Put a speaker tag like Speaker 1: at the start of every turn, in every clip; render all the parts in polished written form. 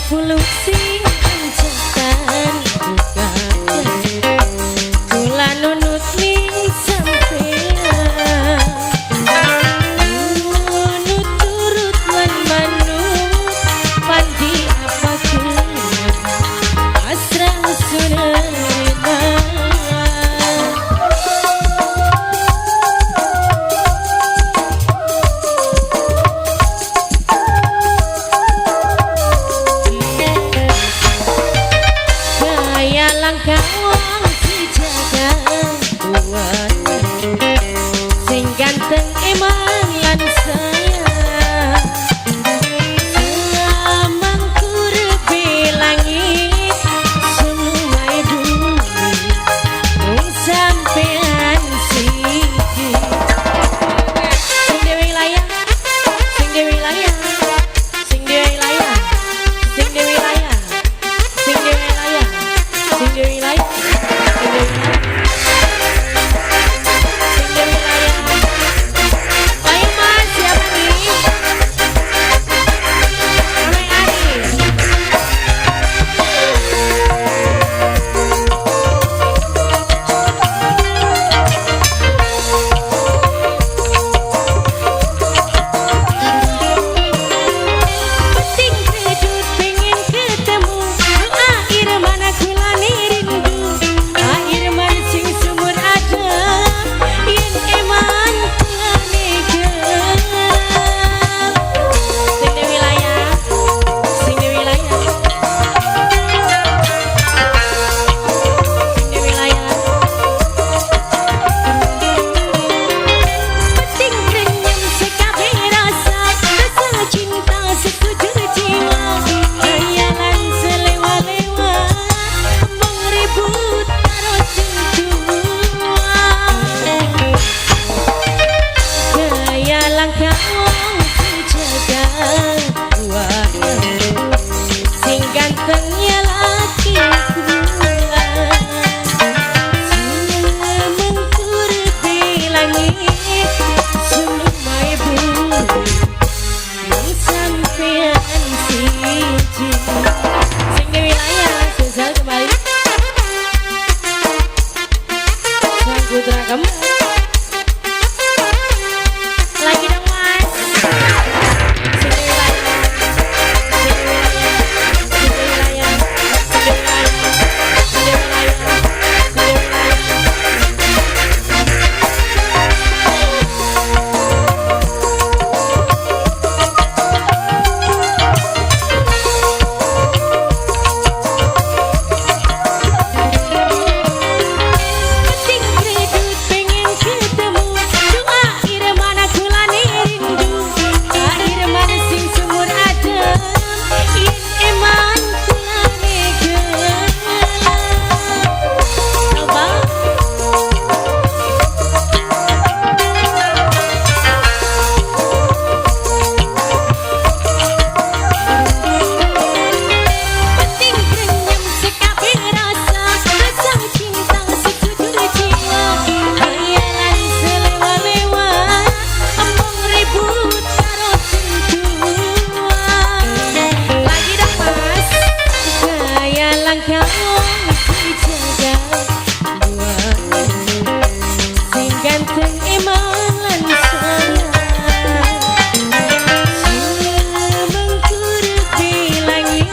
Speaker 1: puluk sing ancakan buka kula nunut ning sampean, nunut turut lan manut pandi apa gelem pasrah sunerima. Gaya langkah wong dijaga buana sing ganteng eman lan sayang semangkur langit semua bumi mung sampean siji. Sing dhewe wilayah, sing dhewe wilayah, sing dhewe wilayah, sing dhewe wilayah, sing dhewe wilayah, sing dhewe wilayah, sing dhewe wilayah, sing dhewe wilayah. Ayo Mas, siapa nih? Namanya Ari. Penting kedut pengen ketemu doa irman kulane rindu air sing sumur ada yen eman kulane gelap. Sing di wilayah, sing di wilayah, sing di wilayah. Penting kenyang sekabeh rasa, rasa cinta sekujur jiwa khayalan selewa-lewa mong ribut karo sing tua. Gaya langkah wong dijaga buana sing ganteng ya laki kula semengkur langit semai bumi mung sampean siji. Sing di wilayah spesial kembali Sang Putra Kembar lagi dong Mas. Sing di wilayah, sing di wilayah, sing di wilayah, sing di wilayah, sing di wilayah, sing di wilayah. Penting kredit pengen ketemu doa irmana kulane rindu air sing sumur adem yen eman kulane gelap. Coba. Penting kenyam sekabeh rasa, rasa cinta sekujur jiwa khayalan selewa-lewa omong ribut karo sing tua. Lagi dong Mas. Gaya langkah wong dijaga buana sing ganteng eman lan sayang semengkur langit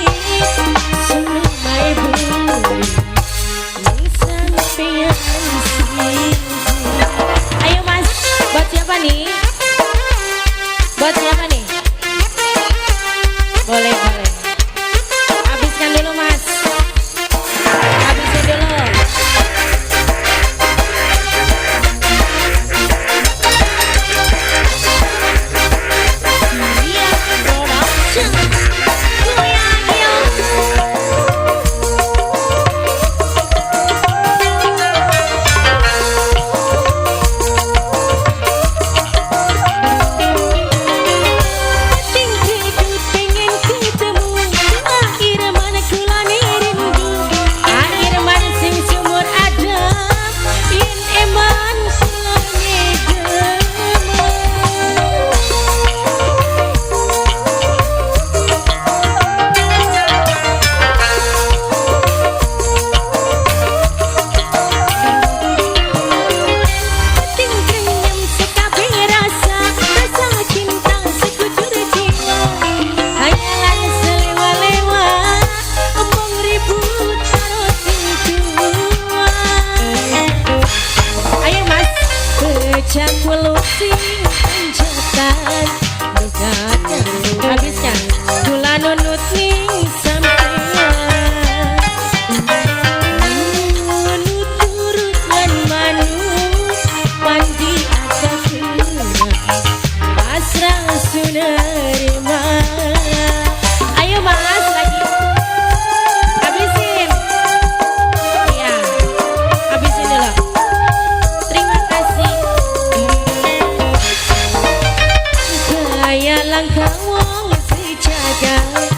Speaker 1: semai bumi mung sampean siji. Ayo Mas, buat siapa nih? Buat siapa nih? Boleh, boleh. Habiskan dulu Mas. Habisin dulu. Surya Production. Goyang yo. Langsung nerima. Ayo, Mas, lagi. Habisin. Iya. Habisin dulu. Terima kasih. Kaya langka wong sejagat.